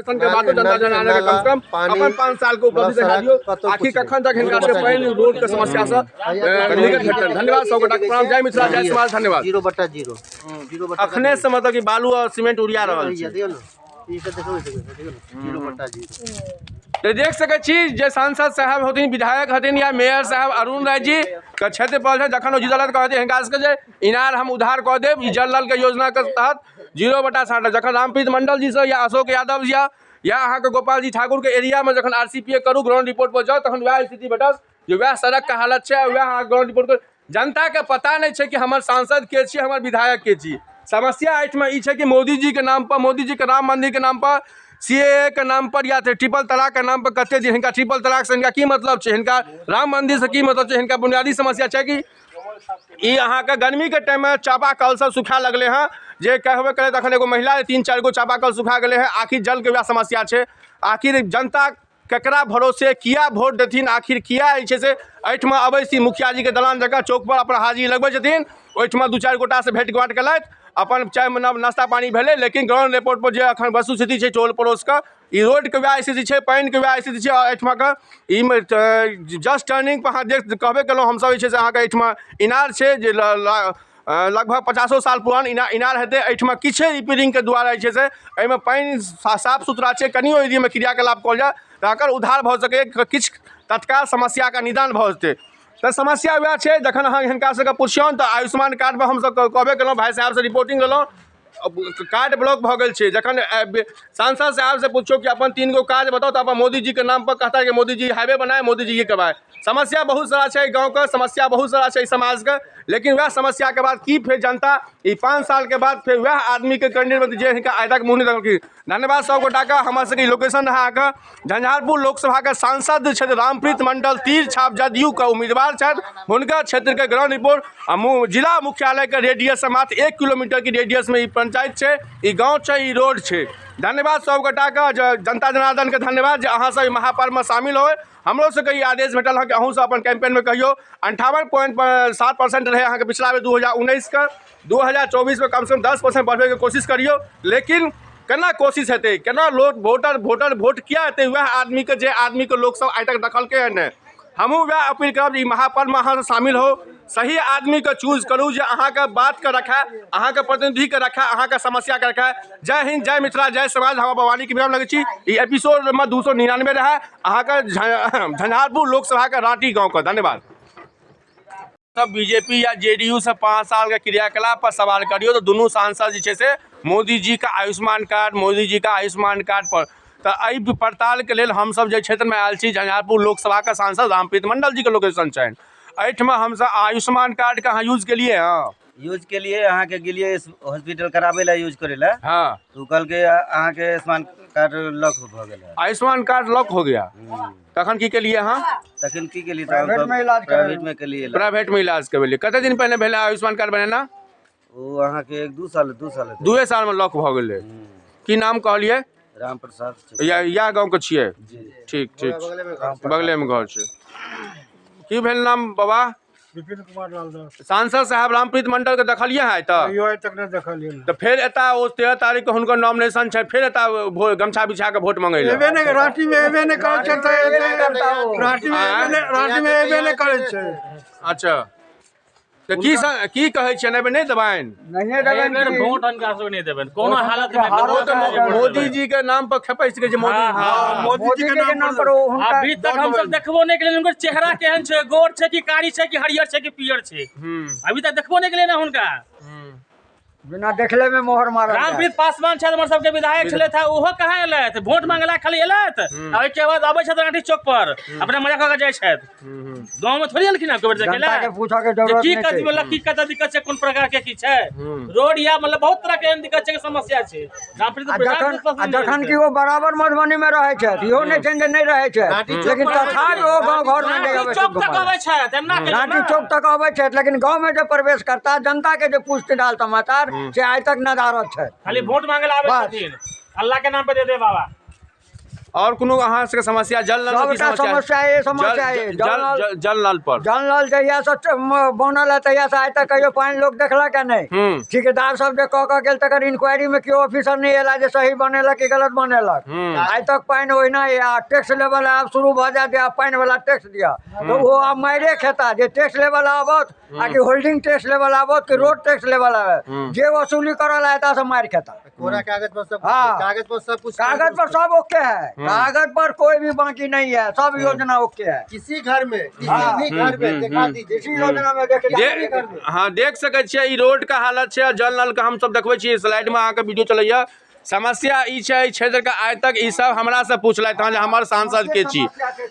Nomination के बादो जनता जनार्दन के कम से कम अपन 5 साल के उपलब्धि देखा दियौ। आखिर कखन तक हिनका सबके पानि रोड के समस्या से निकट भेटतनि। धन्यवाद सब गोटा के प्रणाम। जय मिथिला, जय समाज। धन्यवाद। 0/0 अखने से मतलब कि बालू और सीमेंट उड़िया रहल छै। 0/0। तो देख सकै छी जे सांसद साहब हथिन, विधायक हथिन या मेयर साहब अरुण राय जी के क्षेत्र पर छै। जखन ओ जीतल कहते हिनका सबके जे इनार हम उधार कऽ देब ई जल नल के योजना के तहत 0/60। जखन रामप्रीत मंडल जी से या अशोक यादव जी या अहाँके गोपाल जी ठाकुर के एरिया में जखन RCPA करू, ग्राउंड रिपोर्ट पर जाउ, तखन वएह स्थिति भेटत जे वएह सड़क के हालत छै, वएह अहाँ ग्राउंड रिपोर्ट कर। जनता के पता नहीं छै कि हमर सांसद के छी, हमर विधायक के छी। समस्या एहिठमा ई छै कि मोदी जी के नाम पर, मोदी जी के राम मंदिर के नाम पर, CAA के नाम पर या ट्रिपल तलाक के नाम पर कते दिन हिनका ट्रिपल तलाक से हिनका की मतलब छै, हिनका राम मंदिर से की मतलब छै। हिनका बुनियादी समस्या छै कि ई अहाँके गर्मी के टाइम में चापाकल सब सुखा लगले हँ, जे कहबे करे तखन एगो महिला 3-4 गो चापाकल सुखा गेलै हँ। आखिर जल के वएह समस्या छै। आखिर जनता ककरा भरोसे किया वोट देथिन, आखिर किया जे छै से एहिठमा अबै छी मुखिया जी के दलान जकाँ चौक पर अपन हाजिरी लगबै छथिन, ओहिठमा 2-4 गोटा से भेंट घाट केलथि, अपन चाय नाश्ता पानी भेलै। लेकिन ग्राउंड रिपोर्ट पर जे अखन वस्तुस्थिति छै टोल पड़ोसके, ई रोडके वएह स्थिति छै, पानिके वएह स्थिति छै। आओर एहिठमाके ई जस्ट टर्निंग पर अहाँ देख कहबे केलहुँ हमसब जे छै से अहाँके एहिठमा इनार छै जे लगभग 50 साल पुरान इनार हेतै। एहिठमा किछु रिपेयरिंगके द्वारा जे छै से एहिमे पानि साफ सुथरा छै, कनियो एरियामे क्रियाकलाप कयल जाय तऽ एकर उद्धार भऽ सकैए, किछु तत्काल समस्याके निदान भऽ जेतै। तऽ समस्या वएह छै। जखन अहाँ हिनका सबके पुछियौन तऽ आयुष्मान कार्डपर हमसब कहबे केलहुँ, भाइ साहेबसँ रिपोर्टिंग लेलहुँ, कार्ड ब्लॉक भऽ गेल छै। जखन सांसद साहब से पुछियौ कि अपन 3 गो काज बताउ तऽ अपन मोदी जी के नाम पर कहता कि मोदी जी हाईवे बनाए, मोदी जी ये करवाए। समस्या बहुत सारा छै गाँवके, समस्या बहुत सारा छै समाजके, लेकिन वएह समस्याके बाद की फेर जनता ई 5 साल के बाद फेर वएह आदमीके कैंडिडेट जे हिनका आइ तक मुँह नहि देखलखिन। धन्यवाद सब गोटाके। हमर सबके लोकेशन रहै अहाँके झंझारपुर लोकसभाके सांसद छथि रामप्रीत मंडल, तीर छाप जदयू के उम्मीदवार छथि। हुनका क्षेत्रके ग्राउंड रिपोर्ट आ जिला मुख्यालयके रेडियस से मात्र 1 किलोमीटर के रेडियस में ई पंचायत छै, ई गाँव छै, ई रोड छै। धन्यवाद सब गोटाके, जनता जनार्दन के धन्यवाद जे अहाँ सब महापर्व में शामिल होय। हमरो सबके ई आदेश भेटल हँ कि अहूँ सब अपन कैंपेन में कहियौ। 58.7% रहे अहाँके पिछला बेर 2019 के, 2024 में कम से कम 10% बढ़बैके कोशिश करियौ। लेकिन केना कोशिश हेतै, केना लोक वोटर वोट किया हेतै वएह आदमीके जे आदमीके लोक सब आइ तक देखलकै हँ नहि। हमहूँ वएह अपील करब जे ई महापर्वमे अहाँ सब शामिल हो, सही आदमीके चूज करू जे अहाँके बातके रखै, अहाँके प्रतिनिधिके रखै, अहाँके समस्याके रखै। जय हिंद, जय मिथिला, जय समाज। हम भवानी के विराम लगै छी। ई एपिसोड नंबर 299 रहै अहाँके झंझारपुर लोकसभाके राँटी गाँवके। धन्यवाद। सब बीजेपी या जेडीयू से 5 साल के क्रियाकलाप पर सवाल करियो तो दुनू सांसद जे छै से मोदी जी का आयुष्मान कार्ड, मोदी जी का आयुष्मान कार्ड पर। तऽ एहि पड़ताल के लेल हमसब जे क्षेत्र में आयल छी झंझारपुर लोकसभा के सांसद रामप्रीत मंडल जी के लोकेशन छनि। एहिठमा हमसब आयुष्मान कार्ड के अहाँ यूज केलिए हँ? यूज केलिए, अहाँके गेलिए हॉस्पिटल कराबै लए यूज करै लए। हाँ। तो कहलकै अहाँके आयुष्मान कार्ड लॉक भऽ गेल है। आयुष्मान कार्ड लॉक हो गया। तखन की केलिए अहाँ? तखन की केलिए? प्राइवेट में इलाज करबेलिए। प्राइवेट में केलिए इलाज। प्राइवेट में इलाज करबेलिए। कते दिन पहले भेलै आयुष्मान कार्ड बनेना? ओ अहाँके 1-2 साल, 2 साल हेतै। 2 साल में लॉक भऽ गेलै। की नाम कहलिए? राम प्रसाद। या गाँव के छियै? जी। ठीक, ठीक। बगले में घर छै। की भेल नाम बाबा? विपिन कुमार लाल दास। सांसद साहब रामप्रीत मंडल के देखलिए हैं तऽ? कहियो आइ तक नहि देखलिए। तऽ फेर एता ओ 13 तारीख के हुनकर नॉमिनेशन छै, फेर एता गमछा बिछा के वोट मंगै लए। एबे नहि, रांटी में एबे नहि करै छै तऽ एते रांटी में एबे नहि, रांटी में एबे नहि करै छै। अच्छा, तऽ की कहै छियै, एहि बेर नहि देबनि? नहिये देबनि। एहि बेर वोट हुनका सबके नहि देबनि, कोनो हालत मे ओ तऽ मोदी जी के नाम पर खेपै सकै छै मोदी। हाँ, मोदी जी के नाम पर ओ हुनका अभी तक हमसब देखबो नहि केलियै हुनकर चेहरा केहन छै, गोर छै कि कारी छै कि हरियर छै कि पियर छै, अभी तक देखबो नहि केलियै ने हुनका। बिना देखले में मोहर मारल जाय। रामप्रीत पासवान छथि, हमर सबके विधायक छलथि हँ, ओहो कहाँ एलथि? वोट मांगला खाली एलथि, ओहिके बाद अबै छथि राँटी चौक पर अपना मजा कऽ के जाइ छथि। गाँव में थोड़ी एलखिन आब देखै जनता लए। के पूछऽ के जे जरूरत की नहि कथी छै। मतलब की कतऽ दिक्कत छै, कोन प्रकार के की छै रोड या मतलब बहुत तरह के एहन दिक्कत छै, समस्या छै। रामप्रीत आ रामप्रीत पासवान जखन कि ओ बराबर मधुबनी में रहै छथि, इहो नहि छनि जे नहि रहै छथि, लेकिन तथापि ओ गाँव घर में नहि अबै राँटी चौक छथि। तक अबै छथि, एना के राँटी चौक तक अबै छथि, लेकिन गाँव में जे प्रवेश करता, जनता के जे पूछते हाल समाचार से आइ तक नदारद छै। खाली वोट मांगे ला आबै बस। छथिन, अल्लाह के नाम पे दे दे बाबा। और कोनो अहाँ सबके समस्या जल नल के की सबटा समस्या ये समस्या जल ये जल जल जल नल पर जल नल जहिया से बनल है तहिया से आइ तक कहियो पानि लोग देखलक है नहि। ठेकेदार सब जे कऽ कऽ गेल तकर इंक्वायरी में केओ ऑफिसर नहि एला जे सही बनेलक कि गलत बनेलक। आइ तक पानि ओहिना ये, आ टैक्स लेवल आब शुरू भऽ जायत जे आब पानि वाला टैक्स दिअ, तऽ ओ आब मारिए खेता जे टैक्स लेवल आबत आ कि होल्डिंग टैक्स लेवल आबत कि रोड टैक्स लेवल आबत, जे वसूली करल एता से मारि खेता। कोरा कागज पर सब, हाँ। कागज पर सब कुछ, कागज पर सब ओके है, कागज पर कोई भी बाकी नहीं है, सब योजना ओके है। किसी घर में, किसी हाँ। भी घर में दिखा दीजिए। किसी योजना में देख हाँ, देख सकै छियै ई रोड के हालत छै आ जल नल के हमसब देखबै छियै स्लाइड में अहाँके वीडियो चलैया। समस्या ई छै एहि क्षेत्र के आइ तक ई सब हमरा से पूछलथि हँ जे हमर सांसद के छी,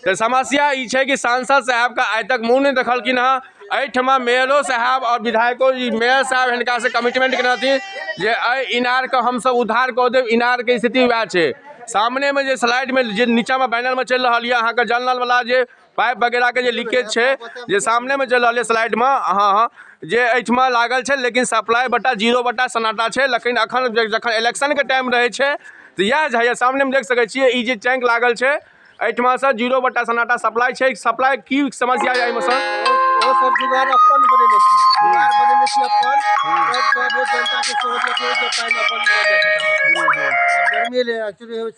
तऽ समस्या ई छै कि सांसद साहब के आइ तक मुँह नहि देखलखिन हँ। एहिठमा मेयरो साहब और विधायको जी, मेयर साहब हिनका से कमिटमेंट केने रहथिन जे एहि इनार के हमसब उद्धार कऽ देब। इनार के स्थिति वएह छै। सामने में जे स्लाइड में जे नीचा में बैनर में चलि रहल यऽ अहाँके जल नल वाला जे पाइप वगैरह के जे लीकेज छै जे सामने में चलि रहल यऽ स्लाइड में, हाँ हाँ जे एहिठमा लागल छै, लेकिन सप्लाई बटा जीरो बटा सन्नाटा छै। लेकिन अखन जखन इलेक्शन के टाइम रहै छै तऽ इएह जे होइए। सामने में देख सकै छियै ई जे टैंक लागल छै एहिठमा से जीरो बटा सन्नाटा सप्लाई छै। सप्लाई की समस्या यऽ एहिमे सर? ओ सब जुगाड़ अपन बनेने छी, जुगाड़ बनेने छी अपन, सब सब जनता के सहयोग जे पानि अपन लऽ जाइ छै। आब गर्मी एलै, एक्चुअली।